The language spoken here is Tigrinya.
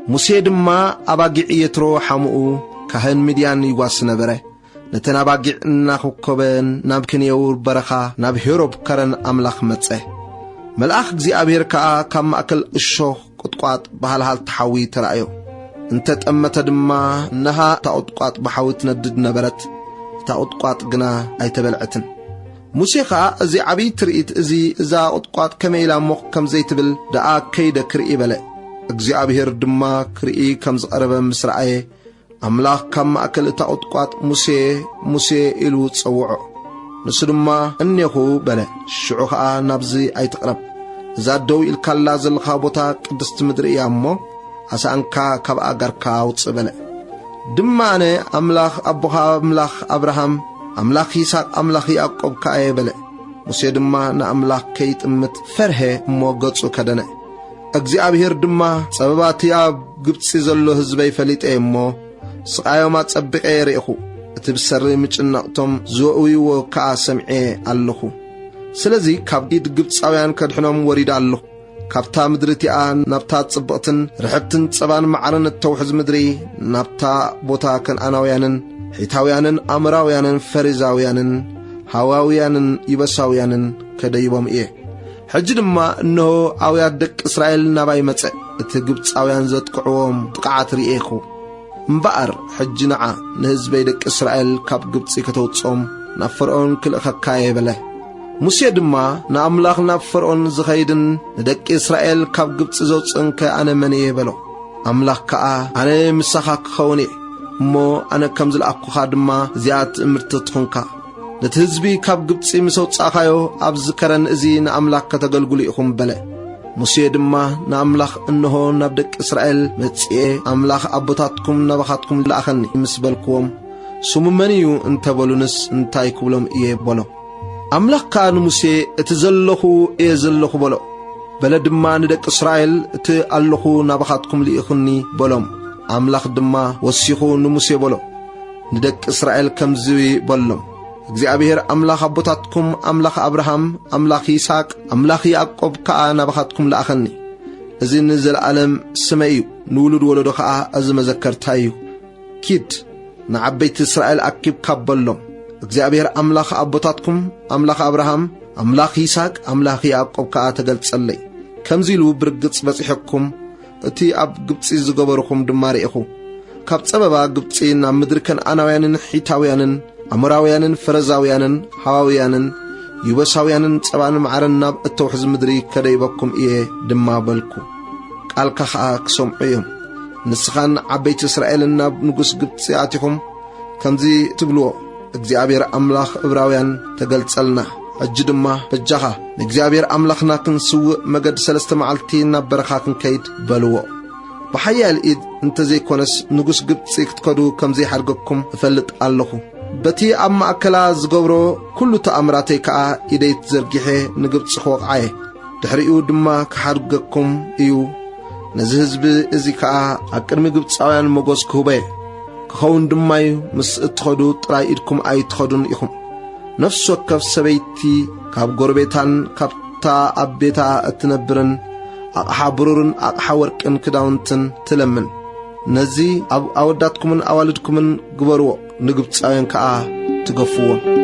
ሙሴ ድማ ኣባጊዕ የትሮ ሓሙኡ ካህን ሚድያን ይጓሲ ነበረ። ነተን ኣባጊዕ እናኾኮበን ናብ ክንየውር በረኻ ናብ ሄሮብ ከረን ኣምላኽ መጸ። መልኣኽ እግዚኣብሔር ከኣ ካብ ማእከል እሾኽ ቁጥቋጥ ብሃልሃልቲ ሓዊ ተራእዮ። እንተ ጠመተ ድማ፣ እነሃ እታ ቁጥቋጥ ብሓዊ ትነድድ ነበረት፣ እታ ቁጥቋጥ ግና ኣይተበልዐትን። ሙሴ ኸኣ፣ እዚ ዓብዪ ትርኢት እዚ፣ እዛ ቁጥቋጥ ከመይ ኢላ ሞኽ ከም ዘይትብል ደኣ ከይደ ክርኢ በለ። እግዚኣብሔር ድማ ክርኢ ከም ዝቐረበ ምስ ረኣየ፣ ኣምላኽ ካብ ማእከል እታ ቁጥቋጥ፣ "ሙሴ፣ ሙሴ" ኢሉ ጸውዖ። ንሱ ድማ፣ "እኔኹ" በለ። ሽዑ ኸኣ ናብዚ ኣይትቕረብ። እዛ ደው ኢልካላ ዘለኻ ቦታ ቅድስቲ ምድሪ እያ እሞ፣ ኣሳእንካ ካብኣ ጋርካ ኣውጽእ በለ። ድማ ኣነ ኣምላኽ ኣቦኻ ኣምላኽ ኣብርሃም፣ ኣምላኽ ይስሐቅ፣ ኣምላኽ ያዕቆብ ከኣ እየ በለ። ሙሴ ድማ ንኣምላኽ ከይጥምት ፈርሀ እሞ ገጹ ከደነ። እግዚኣብሔር ድማ፣ "ጸበባቲ ኣብ ግብጺ ዘሎ ህዝበይ ፈሊጠ እየ እሞ፣ ስቓዮም ኣጸቢቐ እየ ርኢኹ፣ እቲ ብሰሪ ምጭናቕቶም ዝወእውይዎ ከኣ ሰምዔ ኣለኹ። ስለዚ ካብ ኢድ ግብጻውያን ከድሕኖም ወሪደ ኣለኹ። ካብታ ምድሪ እቲኣ ናብታ ጽብቕትን ርሕብትን ጸባን መዓርን እተውሕዝ ምድሪ፣ ናብታ ቦታ ከነኣናውያንን ሒታውያንን ኣሞራውያንን ፈሪዛውያንን ሃዋውያንን ይበሳውያንን ከደይቦም እየ። ሕጂ ድማ እንሆ ኣውያት ደቂ እስራኤል ናባይ መጸ፣ እቲ ግብጻውያን ዘጥቅዕዎም ጥቕዓት ርኤኹ። እምበኣር ሕጂ ንዓ ንህዝበይ ደቂ እስራኤል ካብ ግብጺ ከተውጽኦም ናብ ፈርኦን ክልእኸካ እየ" በለ። ሙሴ ድማ፣ "ንኣምላኽ ናብ ፈርኦን ዝኸይድን ንደቂ እስራኤል ካብ ግብጺ ዘውጽእንከ ኣነ መን እየ?" በሎ። ኣምላኽ ከኣ፣ "ኣነ ምሳኻ ክኸውን እየ፣ እሞ ኣነ ከም ዝለኣኩኻ ድማ እዚኣ ትእምርቲ ትኹንካ። ነቲ ህዝቢ ካብ ግብጺ ምስ ኣውጻእካዮ ኣብዚ ከረን እዚ ንኣምላኽ ከተገልግሉ ኢኹም" በለ። ሙሴ ድማ ንኣምላኽ፣ "እንሆ ናብ ደቂ እስራኤል መጺኤ፣ ኣምላኽ ኣቦታትኩም ናባኻትኩም ለኣኸኒ" ምስ በልክዎም፣ "ስሙ መን እዩ?" እንተ በሉንስ እንታይ ክብሎም እየ? በሎ። ኣምላኽ ከኣ ንሙሴ፣ "እቲ ዘለኹ እየ ዘለኹ" በሎ። በለ ድማ ንደቂ እስራኤል፣ "እቲ ኣለኹ ናባኻትኩም ልኢኹኒ" በሎም። ኣምላኽ ድማ ወሲኹ ንሙሴ በሎ፣ "ንደቂ እስራኤል ከምዚ በሎም፣ እግዚኣብሔር ኣምላኽ ኣቦታትኩም፣ ኣምላኽ ኣብርሃም፣ ኣምላኽ ይስሐቅ፣ ኣምላኽ ያዕቆብ ከኣ ናባኻትኩም ለኣኸኒ። እዚ ንዘለኣለም ስመይ እዩ፣ ንውሉድ ወለዶ ከኣ እዚ መዘከርታይ እዩ። ኪድ፣ ንዓበይቲ እስራኤል ኣኪብካ በሎም፣ እግዚኣብሔር ኣምላኽ ኣቦታትኩም፣ ኣምላኽ ኣብርሃም፣ ኣምላኽ ይስሐቅ፣ ኣምላኽ ያዕቆብ ከኣ ተገልጸለይ። ከምዚ ኢሉ ብርግጽ በጺሐኩም፣ እቲ ኣብ ግብጺ ዝገበርኹም ድማ ርኢኹ። ካብ ጸበባ ግብጺ ናብ ምድሪ ከነኣናውያንን ሒታውያንን ኣሞራውያንን ፈረዛውያንን ሃዋውያንን ይቡሳውያንን ጸባን መዓርን ናብ እተውሕዝ ምድሪ ከደይበኩም እየ ድማ በልኩ። ቃልካ ኸኣ ክሰምዑ እዮም። ንስኻን ዓበይቲ እስራኤልን ናብ ንጉስ ግብጺ ኣቲኹም ከምዚ ትብልዎ፣ እግዚኣብሔር ኣምላኽ እብራውያን ተገልጸልና። ሕጂ ድማ በጃኻ ንእግዚኣብሔር ኣምላኽና ክንስውእ መገዲ ሰለስተ መዓልቲ ናብ በረኻ ክንከይድ በልዎ። ብሓያል ኢድ እንተ ዘይኮነስ ንጉስ ግብጺ ክትከዱ ከም ዘይሓድገኩም እፈልጥ ኣለኹ። በቲ ኣብ ማእከላ ዝገብሮ ኩሉ ተኣምራተይ ከኣ ኢደይ ዘርጊሐ ንግብጺ ክወቕዓ እየ። ድሕሪኡ ድማ ክሓድገኩም እዩ። ነዚ ህዝቢ እዚ ከኣ ኣብ ቅድሚ ግብጻውያን ሞገስ ክህቦ እየ። ክኸውን ድማ እዩ፣ ምስ እትኸዱ ጥራይ ኢድኩም ኣይትኸዱን ኢኹም። ነፍሲ ወከፍ ሰበይቲ ካብ ጎረቤታን ካብታ ኣብ ቤታ እትነብርን ኣቕሓ ብሩርን ኣቕሓ ወርቅን ክዳውንትን ትለምን። ነዚ ኣብ ኣወዳትኩምን ኣዋልድኩምን ግበርዎ፣ ንግብጻውያን ከኣ ትገፍዎም።